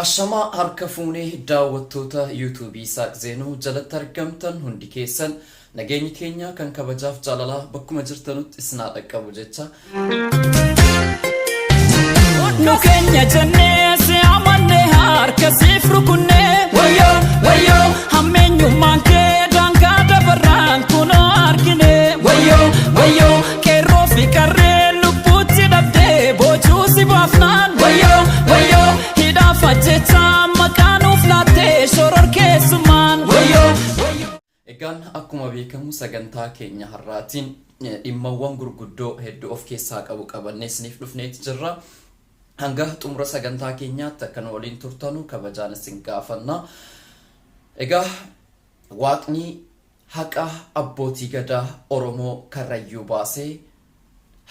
Ashamaa harka fuunee daawwattoota yuutuubii Isaaq Zeenuu jalatti argamtan hundi keessan nageenyi keenya kan kabajaaf jaalalaa bakkuma jirtanutti isin haa dhaqqabu jecha. Nu keenya jennee si amanne harka siif rukunne wayyoo wayyoo hammeenyummaan kee daangaa dabarraan kunoo argine wayyoo wayyoo qeerroo fi qarree lubbuutti dhabdee boojuu si baafnaan wayyoo wayyoo hidhaaf ajjechaa maqaa nuuf laattee shororkeessummaan wayyoo wayyoo. Egaan akkuma beekamu sagantaa keenya har'aatiin dhimmawwan gurguddoo hedduu of keessaa qabu qabannee isiniif dhufneeti jirra. Hanga xumura sagantaa keenyaatti akka nu waliin turtanu kabajaan isin gaafanna. Egaa Waaqni haqa abbootii gadaa Oromoo Karrayyuu baasee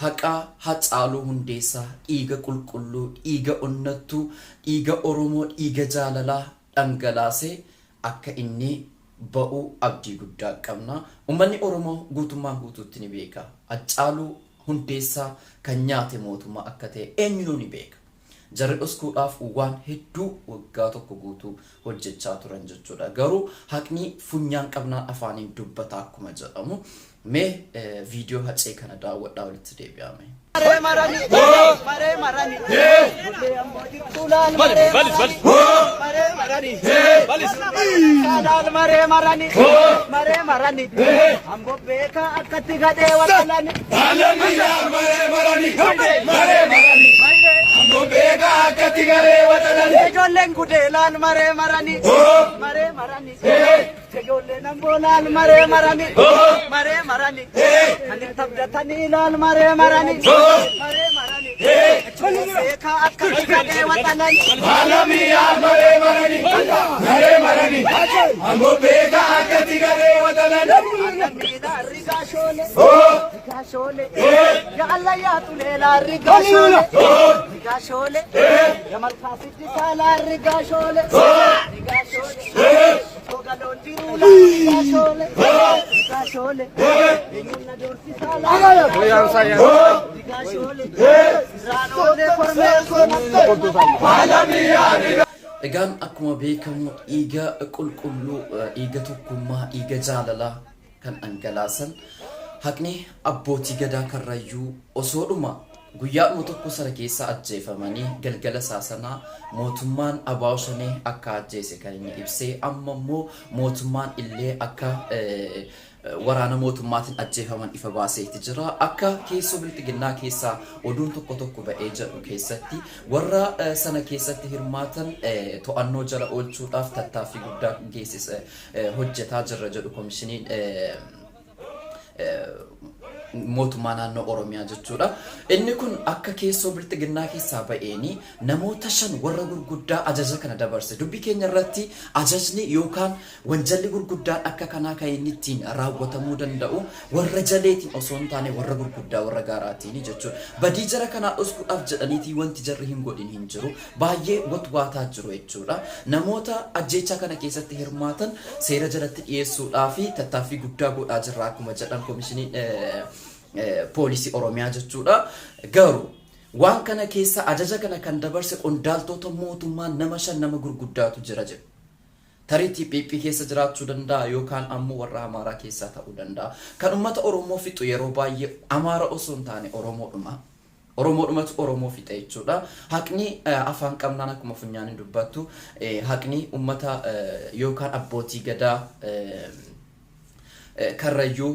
haqa Hacaaluu Hundeessaa dhiiga qulqulluu, dhiiga onnattuu, dhiiga Oromoo, dhiiga jaalalaa dhangalaasee akka inni ba'u abdii guddaa qabna. Ummanni Oromoo guutummaan guutuutti ni beeka. Haccaaluu Hundeessaa kan nyaate mootummaa akka ta'e eenyunuu ni beeka. Jarri dhoskuudhaaf waan hedduu waggaa tokko guutuu hojjechaa turan jechuudha. Garuu haqni funyaan qabnaan afaaniin dubbata akkuma jedhamu. Mee viidiyoo Hacee kana daawwadhaa walitti deebi'aa mee. Maree marani, maree marani, bullee amboo jirtu laal maree marani, maree marani, laal maree marani, maree marani, amboo beekaa akkatti gadhee waxalani. Ijoolleen gudee laal maree marani, maree marani. Ijoolleen amboo laal maree marani, maree marani. Kan itti abdatanii laal maree marani, maree marani. Beekaa akkatti gadhee waxalani. Miidhaa rigaa shoolee, rigaa shoolee. Ya Allah yaa tulee laal rigaa shoolee, rigaa shoolee. Ya malkaa siddisaa laal rigaa shoolee, rigaa shoolee. Galoon jiruu laal rigaa shoolee, rigaa shoolee. Eenyuun na doorsisaa laal rigaa shoolee, rigaa shoolee. Sirraan oolee kormee Egaan akkuma beekamu dhiiga qulqulluu, dhiiga tokkummaa, dhiiga jaalalaa kan dhangalaasan haqni abbootii gadaa Karrayyuu osoodhuma guyyaadhuma tokko sana keessa ajjeefamanii galgala isaa sanaa mootummaan ABO Shanee akka ajjeese kan inni ibsee amma immoo mootummaan illee akka waraana mootummaatiin ajjeefaman ifa baaseeti jira. Akka keessoo bilxiginnaa keessaa oduun tokko tokko ba'ee jedhu keessatti warra sana keessatti hirmaatan to'annoo jala oolchuudhaaf tattaaffii guddaa geessise hojjetaa jirra jedhu komishiniin mootummaa naannoo Oromiyaa jechuudha. Inni kun akka keessoo bilxiginnaa keessaa ba'eeni namoota 5 warra gurguddaa ajaja kana dabarse. Dubbii keenya irratti ajajni yookaan wanjalli gurguddaan akka kanaa kan inni ittiin raawwatamuu danda'u warra jaleetiin osoo hin taane warra gurguddaa warra gaaraatiin jechuudha. Badii jara kanaa dhoskuudhaaf jedhaniitii wanti jarri hin godhin hin jiru. Baay'ee watwaataa jiru jechuudha. Namoota ajjeechaa kana keessatti hirmaatan seera jalatti dhiyeessuudhaa fi tattaaffii guddaa godhaa jirra akkuma jedhan komishiniin poolisii Oromiyaa jechuudha. Garuu waan kana keessa ajaja kana kan dabarse qondaaltota mootummaa nama 5 nama gurguddaatu jira jedhu. Tarii TPP keessa jiraachuu danda'a yookaan ammoo warra Amaaraa keessaa ta'uu danda'a. Kan uummata Oromoo fixu yeroo baay'ee Amaara osoo hin taane Oromoodhuma. Oromoodhumatu Oromoo fixa jechuudha. Haqni afaan qabnaan akkuma funyaan hin dubbattu. Haqni uummata yookaan abbootii gadaa Karrayyuu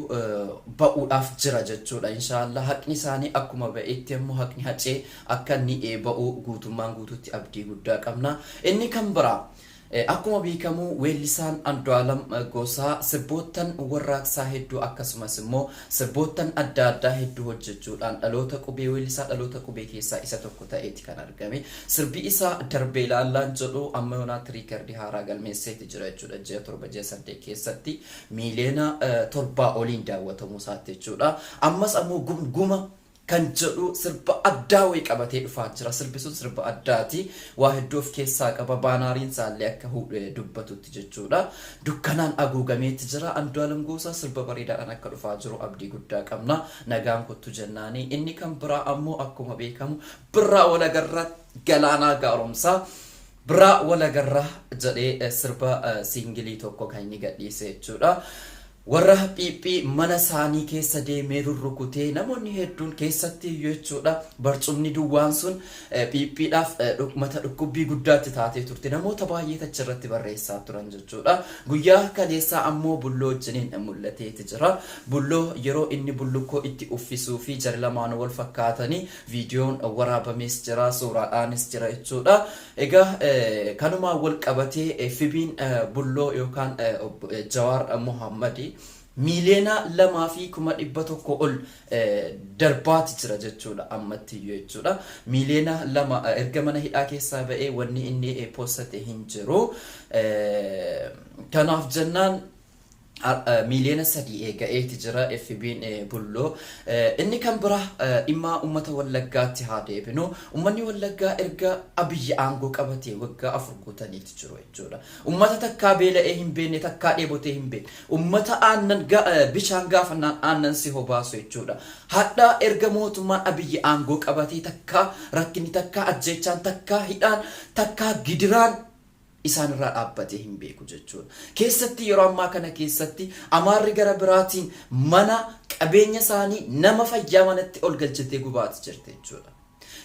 ba'uudhaaf jira jechuudha. Inshaallah haqni isaanii akkuma ba'etti ammoo haqni Hacee akka inni ba'u guutummaan guutuutti abdii guddaa qabna. Inni kan biraa Akkuma beekamu weellisaan Andu'aalam Gosaa sirboottan warraaqsaa hedduu akkasumas immoo sirboottan adda addaa hedduu hojjechuudhaan dhaloota qubee weellisaa dhaloota qubee keessaa isa tokko ta'eeti kan argame. Sirbi isaa Darbee Laallaan jedhu amma yoonaatti riikardii haaraa galmeesseeti jira jechuudha. Ji'a 7 ji'a 8 keessatti miiliyoona 7 oliin daawwatamuu isaatti jechuudha. Ammas ammoo gumguma kan jedhu sirba addaa wayii qabatee dhufaa jira. Sirbi sun sirba addaati. Waa hedduu of keessaa qaba. Baanaariin isaallee akka dubbatutti jechuudha. Dukkanaan aguugameeti jira. Andu'aalam Goosaa sirba bareedaadhaan akka dhufaa jiru abdii guddaa qabna. Nagaan kottu jennaani. Inni kan biraa ammoo akkuma beekamu Birraa Walagarra Galaanaa Gaaromsaa. Birraa Walagarraa jedhee sirba single tokko kan inni gadhiise jechuudha. Warra PP mana isaanii keessa deemee rurrukutee namoonni hedduun keessatti iyyuu jechuudha, barcumni duwwaan sun PPdhaaf mata dhukkubbii guddaatti taatee turte. Namoota baay'ee achirratti barreessaa turan jechuudha. Guyyaa kaleessaa ammoo Bulloo wajjiniin mul'ateeti jira. Bulloo yeroo inni bullukkoo itti uffisuu fi jari lamaanuu wal fakkaatanii viidiyoon waraabamees jira, suuraadhaanis jira jechuudha. Egaa kanumaan wal qabatee FB'n Bulloo yookaan Jawaar Mohammad 2,100,000 ol darbaati jira jechuudha ammatti iyyuu jechuudha. 2 million erga mana hidhaa keessaa ba'ee wanni inni postate hin jiru. Kanaaf jennaan 3 million ga'eeti jira FB'n Bulloo. Inni kan biraa dhimma uummata Wallaggaatti haa deebinu. Uummanni Wallaggaa erga Abiyyi aangoo qabatee waggaa 4 guutaniiti jiru jechuudha. Uummata takkaa beela'ee hin beekne, takkaa dheebotee hin beekne. Uummata aannan bishaan gaafannaan aannan si hobaasu jechuudha. Hadha erga mootummaan Abiyyi aangoo qabatee takkaa rakkinni, takkaa ajjeechaan, takkaa hidhaan, takkaa gidiraan isaan irraa dhaabbatee hin beeku jechuudha. Keessatti yeroo ammaa kana keessatti Amaarri gara biraatiin mana qabeenya isaanii, nama fayyaa manatti ol galchatee gubaati jirti jechuudha.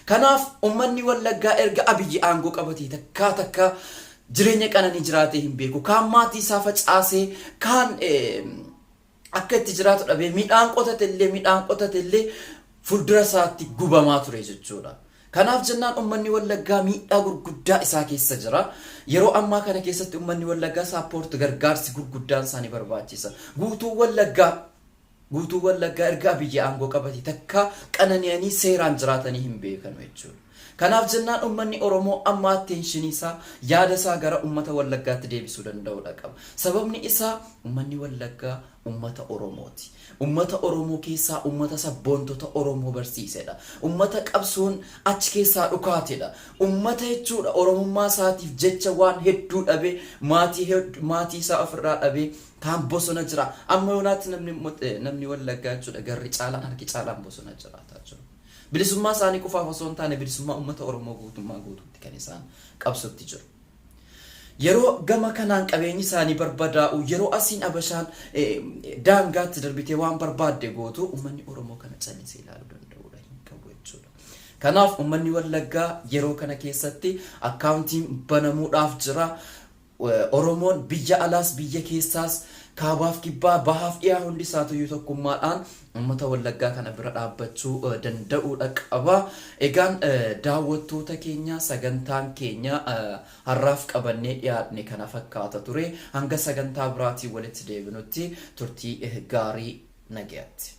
Kanaaf uummanni Wallaggaa erga Abiyyi aangoo qabatee takkaa takkaa jireenya qananii jiraatee hin beeku. Kaan maatii isaa facaasee, kaan akka itti jiraatu dhabee, midhaan qotate illee fuuldura isaatti gubamaa ture jechuudha. Kanaaf jennaan uummanni Wallaggaa miidhaa gurguddaa isaa keessa jira. Yeroo ammaa kana keessatti uummanni Wallaggaa support, gargaarsi gurguddaan isaanii barbaachisa. Guutuu Wallaggaa erga Abiyyi aangoo qabate takka qanani'anii seeraan jiraatanii hin beekanu jechuudha. Kanaaf jennaan uummanni Oromoo amma attention isaa, yaada isaa gara uummata Wallaggaatti deebisuu danda'uudha qaba. Sababni isaa uummanni Wallaggaa uummata Oromooti. Uummata Oromoo keessaa uummata sabboontota Oromoo barsiisedha. Uummata qabsoon achi keessaa dhukaatedha. Uummata jechuudha Oromummaa isaatiif jecha waan hedduu dhabee, maatii isaa ofirraa dhabee, kaan bosona jira. Amma yoonaatti namni Wallaggaa jechuudha garri caalaan, harki caalaan bosona jiraataa jiru. Bilisummaa isaanii qofaaf osoo hin taane, bilisummaa uummata Oromoo guutummaa guutuutti kan isaan qabsotti jiru. Yeroo gama kanaan qabeenyi isaanii barbadaa'u, yeroo asiin Abashaan daangaatti darbitee waan barbaadde gootu, uummanni Oromoo kana callisee ilaaluu danda'uudha hin qabu jechuudha. Kanaaf uummanni Wallaggaa yeroo kana keessatti akkaawuntiin banamuudhaaf jira. Oromoon biyya alaas biyya keessaas, kaabaaf kibbaa, bahaaf dhiyaa, hundi isaatuyyuu tokkummaadhaan uummata Wallaggaa kana bira dhaabbachuu danda'uudha qaba. Egaan daawwattoota keenya, sagantaan keenya har'aaf qabannee dhiyaatne kana fakkaata ture. Hanga sagantaa biraatiin walitti deebinutti turtii gaarii, nagayaatti.